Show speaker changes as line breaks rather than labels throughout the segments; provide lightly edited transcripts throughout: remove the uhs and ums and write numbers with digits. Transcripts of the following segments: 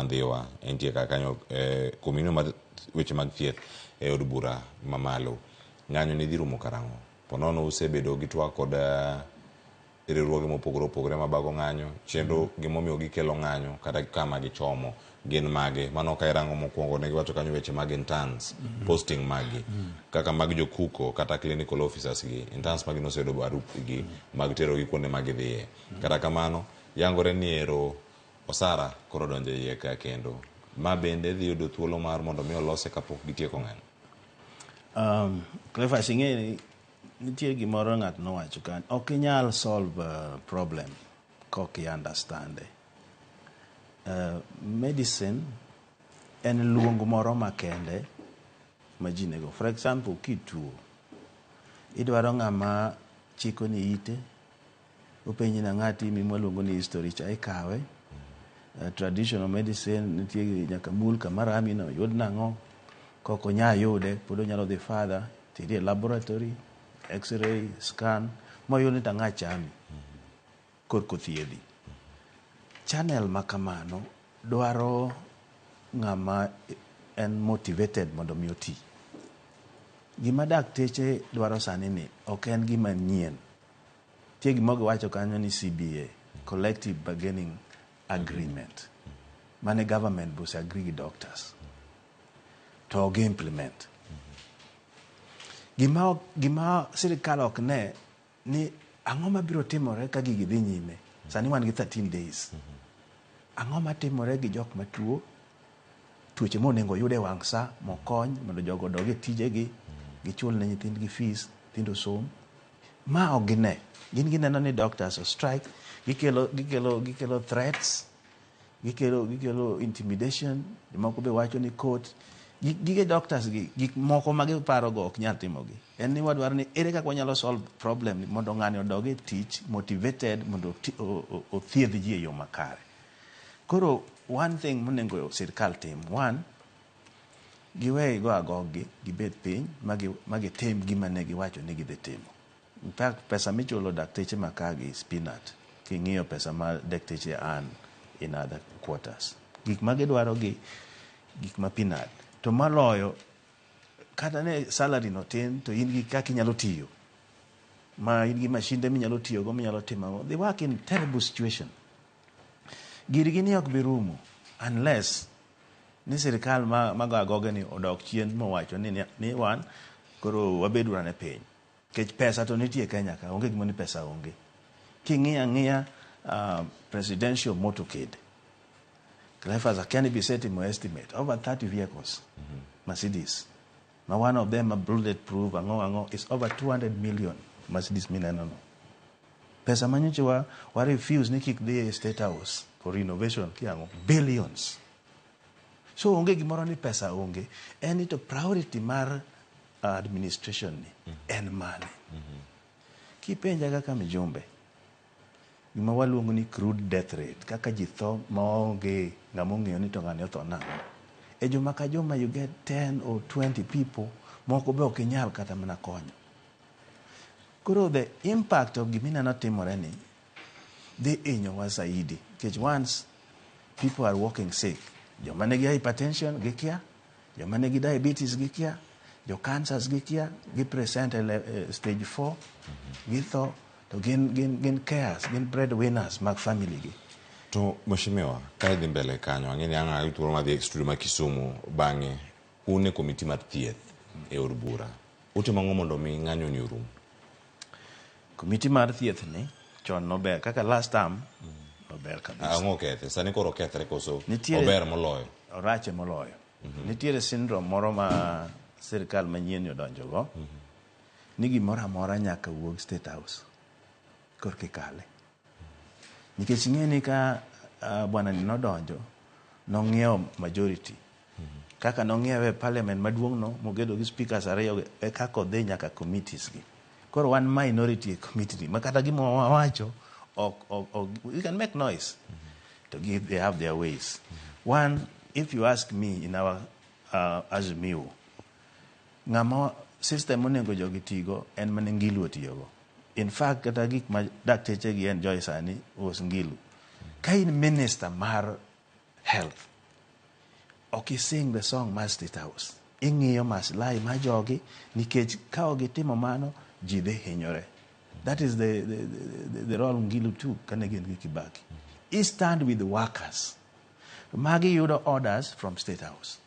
Ndhiwa entie kar kanyo e komino mar weche mag thieth e od bura mamalo. Ng'anyo ni dhi rumo karang'o? Ponono usebedo gi twak kod riwruoge mopogore opogore mabago ng'anyo, chenro gimomiyo gikelo ng'anyo kata kama gichomo gin mage? Mano ka irango mokwongo ne giwacho kanyo weche mag interns, posting maggi kaka mag jokuko kata clinical officers gi interns magi noseyudo barup gi mag terogi kuonde ma gidhiye. Kata kamano yangore ni ero osara koro donjo e iye ka kendo ma bende dhi yudo thuolo mar mondo mi olose kapok gitieko ng'anyo.
Cleophas, ing'e ni nitie gimoro ng'ato nowacho ka ok inyal solve problem kok i understand. Medicine en luong moro makende ma ji nego. For example, kituo, idwaro ng'ama chiko ni ite, openji na ng'ati mimwaluongo ni history cha ikawe. Traditional medicine nitie nyaka mul kama rami no yud nang'o kok onya yude pod onyalo dhi further tidhi e laboratory x-ray scan moyud ni tang'a chami korka othiedhi. Channel ma kamano dwaro ng'ama en motivated mondo mi oti. Gima dakteche dwaro sani ni ok en gima nyien. Nitie gima giwacho kanyo ni CBA, Collective Bargaining Agreement. Mane government bose agree gi doctors. To gi implement. Gima sirikal ok ne ni ang'o mabiro timore ka gigi dhi nyime. Sani wan gi 13 days. Ang'o matimore gi jok matuo tuoche monego oyud e wang' sa mokony mondo jogo odog e tijegi gichul ne nyithindgi fees nyithindo osom ma ok gine gin gineno ni doctors o strike gikelo threats gikelo intimidation jomoko be wacho ni court gige doctors gi gik moko ma giparogo ok nyal timogi en ni wadwaro ni ere kaka wanyalo solve problem ni mondo ng'ani odog e tich motivated mondo othiedh ji e yo makare. Koro one thing monego sirkal tim one giwe go agoggi gibed piny ma gitim gima ne giwacho ni gidhi timo. In fact, pesa michulo dakteche ma ka gi is peanut king'iyo pesa ma dakteche earn in other quarters. Gik ma gidwaro gi gik ma peanut. To maloyo kata ne salary no tin to in gi kaka inyalo tiyo ma in gi mashinde minyalo tiyogo minyalo timo ang'o. They work in terrible situation. Girgi ni ok bi rumo unless ni sirikal ma mago agoge ni odok chien mowacho ni wan koro wabed ane piny. Nikech pesa to nitie Kenya ka, onge gima ni pesa onge. King'iyo ang'iya presidential motorcade, Cleophas akia ni bisetimo estimate over 30 vehicles, Mercedes. Ma one of them a bullet proof ang'o ang'o is over 200 million Mercedes mineno no. Pesa manyocha wa refuse ni kik dhi e State House for renovation kiang'o billions. So onge gimoro ni pesa onge. En ni to priority mar administration ni en mane. Kipenja kaka mijumbe, gima waluongo ni crude death rate, kaka ji tho maonge ng'ama ong'eyo ni to ng'ani otho nang'o. E juma ka juma you get 10 or 20 people, moko be ok inyal kata mana konyo. Koro the impact of gimineno timore ni dhi hinyowa zaidi. Nikech once people are walking sick, joma nigi hypertension gikia, joma nigi diabetes gikia, jo cancers gikia, gi present e stage 4, githo, to gin cares, gin breadwinners mag family gi.
To mheshimiwa, ka idhi mbele kanyo, ang'e ni ang' ayud thuolo mar dhi e studio ma Kisumu bang'e, un e komiti mar thieth e od bura. Utimo ang'o mondo mi ng'anyo ni orum?
Komiti mar thieth ni chon nober kaka last term nober kabisa.
Ang'o okethe? Sani koro okethre koso ober moloyo?
Orache moloyo. Nitiere syndrome moro ma sirikal manyien ni odonjogo ni gimoro amora nyaka wuog State House korka ikale. Nikech ing'e ni ka bwana ni nodonjo nong'iewo majority kaka nong'iewe e parliament maduong' no mogedo gi speakers ariyo e kaka odhi nyaka committees gi. Koro wan minority e committee ni ma kata gima wawacho ok we can make noise to give they have their ways. One, if you ask me in our Azimio, ng'ama system monego jogi tigo en mane Ngilu otiyogo. In fact, kata gik ma dakteche gi enjoy sani was Ngilu. Ka in minister mar health, Ok ising the song mar State House, ing'iyo maslahi mar jogi, nikech ka ok gitimo mano, ji dhi hinyore. That is the role Ngilu took kane gin gi Kibaki. He stand with the workers. Magi yudo orders from State House,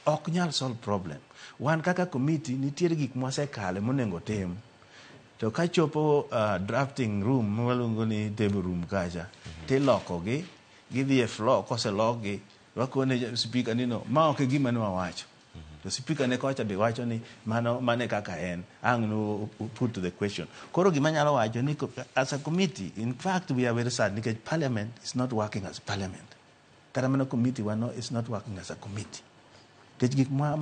ok nyal solve problem. Wan kaka committee, nitiere gik mwasekale monego tim, to kachopo drafting room mawaluongo ni table room kacha, tilokogi, gidhi e floor. Koselokgi, wakone speaker ni no, ma ok e gima ne wawacho. To speaker ne kocha be wacho ni mano mane kaka en ang' no put to the question. Koro gima nyalo wacho ni as a committee, in fact, we are very sad nikech parliament is not working as parliament. Kata mana committee wano is not working as a committee, nikech gik ma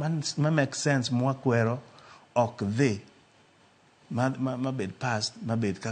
make sense mwakwero ok dhi ma bed passed, ma bed kaka